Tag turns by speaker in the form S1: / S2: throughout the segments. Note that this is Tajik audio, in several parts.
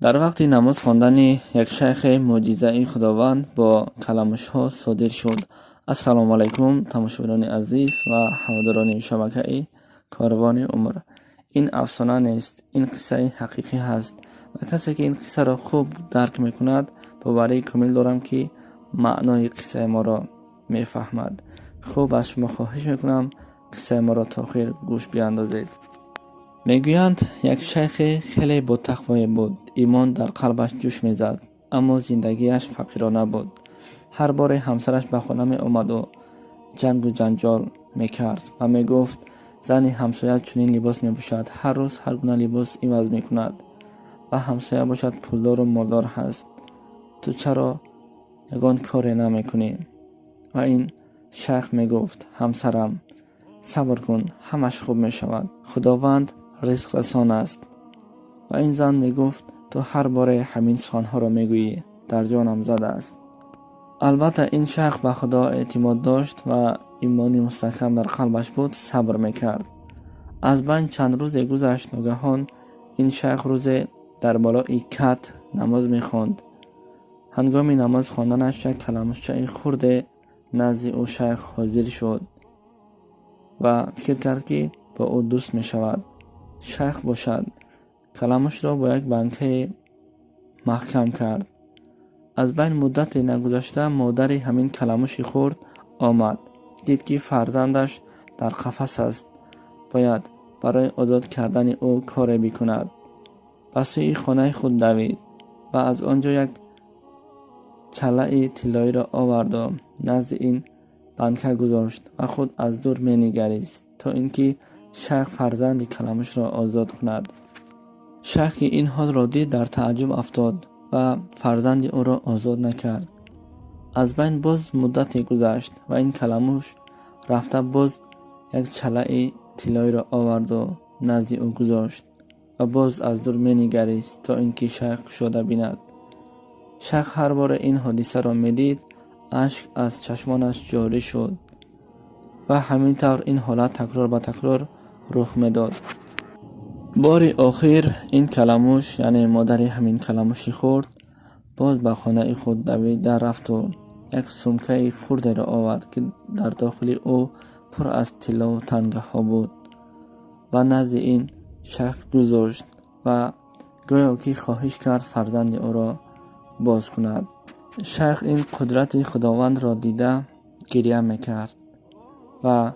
S1: Дар вақти намоз хондани як шайхе мӯъҷизаи Худованд бо каламушҳо содир шуд. Ассалому алайкум, тамошобинони азиз ва ҳаводорони шабакаи Корвони умр. Ин афсона нест, ин қиссаи ҳақиқӣ ҳаст ва касе ки ин қиссаро хуб дарк мекунад, боварии комил дорам, ки маънои қиссаи моро мефаҳмад. Хуб, аз шумо хоҳиш мекунам, қиссаи моро то охир гӯш биандозед. Мегӯянд, як шайхе хеле ботақвое буд. Имон дар қалбаш ҷӯш мезад, аммо зиндагиаш фақирона буд. Ҳар боре ҳамсараш ба хона меомаду ҷангу ҷанҷол мекард ва мегуфт: «Зани ҳамсоя чунин либос мепӯшад, ҳар рӯз ҳар гуна либос иваз мекунад ва ҳамсоя бошад, пулдору молдор ҳаст. Ту чаро ягон коре намекунӣ?» Ва ин шайх мегуфт: «Ҳамсарам, сабр кун, ҳамаш хуб мешавад, Худованд ризқрасон аст». Ва ин зан мегуфт: «Ту ҳар боре ҳамин суханҳоро мегӯӣ, дар ҷонам задааст». Албатта, ин шайх ба Худо эътимод дошт ва имони мустаҳкам дар қалбаш буд, сабр мекард. Аз байн чанд рӯзе гузашт. Ногаҳон ин шайх рӯзе дар болои кат намоз мехонд. Ҳангоми намоз хонданаш як каламушчаи хурде назди ӯ шайх ҳозир шуд ва фикр кард, ки бо ӯ дӯст мешавад. Шайх бошад, каламушро бо як банкае маҳкам кард. Аз байн муддате нагузашта модари ҳамин каламуши хурд омад. Дид, ки фарзандаш дар қафас аст, бояд барои озод кардани ӯ коре бикунад. Ба сӯи хонаи худ давид ва аз он ҷо як чаллаи тиллоиро оварду назди ин банка гузошт ва худ аз дур менигарист, то ин ки шайх фарзанди каламушро озод кунад. Шайх ки ин ҳолро дид, дар тааҷҷуб афтод ва фарзанди ӯро озод накард. Аз байн боз муддате гузашт ва ин каламуш рафта боз як чаллаи тиллоиро оварду назди ӯ гузошт ва боз аз дур менигарист, то ин ки шайх кушода бинад. Шайх ҳар боре ин ҳодисаро медид, ашк аз чашмонаш ҷорӣ шуд ва ҳамин тавр ин ҳолат такрор ба такрор рух медод. Бори охир ин каламуш, яъне модари ҳамин каламуши хурд, боз ба хонаи худ давида рафту як сумкаи хурдеро овард, ки дар дохили ӯ пур аз тиллову тангаҳо буд, ба назди ин шайх гузошт ва гӯё ки хоҳиш кард фарзанди ӯро боз кунад. Шайх ин қудрати Худовандро дида гиря мекард ва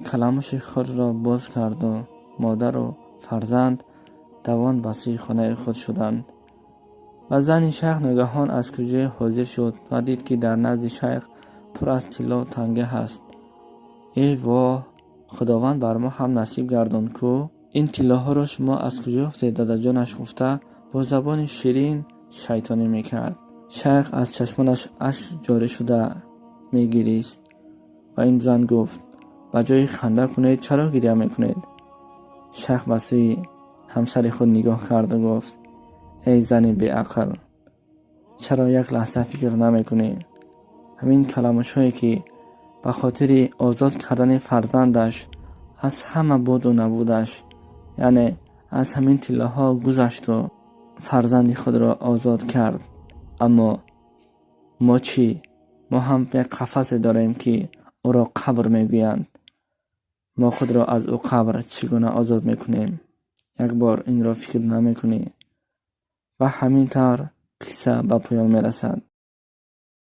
S1: каламуши худро боз карду модару фарзанд давон ба сӯи хонаи худ шуданд. Ва зани шайх ногаҳон аз куҷое ҳозир шуд ва дид, ки дар назди шайх пур аз тилло танга ҳаст. «Эй воҳ, Худованд бар мо ҳам насиб гардонд кӯ! Ин тиллоҳоро шумо аз куҷо ёфтед, дадаҷонаш?» гуфта, бо забони ширин шайтонӣ мекард. Шайх аз чашмонаш ашк ҷорӣ шуда мегирист ва ин зан гуфт: «Ба ҷои ханда кунед, чаро гиря мекунед?» Шайх ба сӯи ҳамсари худ нигоҳ карду гуфт: «Эй зани беақл, чаро як лаҳза фикр намекунӣ? Ҳамин каламушҳое, ки ба хотири озод кардани фарзандаш аз ҳама буду набудаш, яъне аз ҳамин тиллоҳо гузашту фарзанди худро озод кард, аммо мо чӣ? Мо ҳам як қафасе дорем, ки ӯро қабр мегӯянд. Мо худро аз ӯ қабр чӣ гуна озод мекунем? Як бор инро фикр намекунӣ?» Ва ҳамин тавр қисса ба поён мерасад.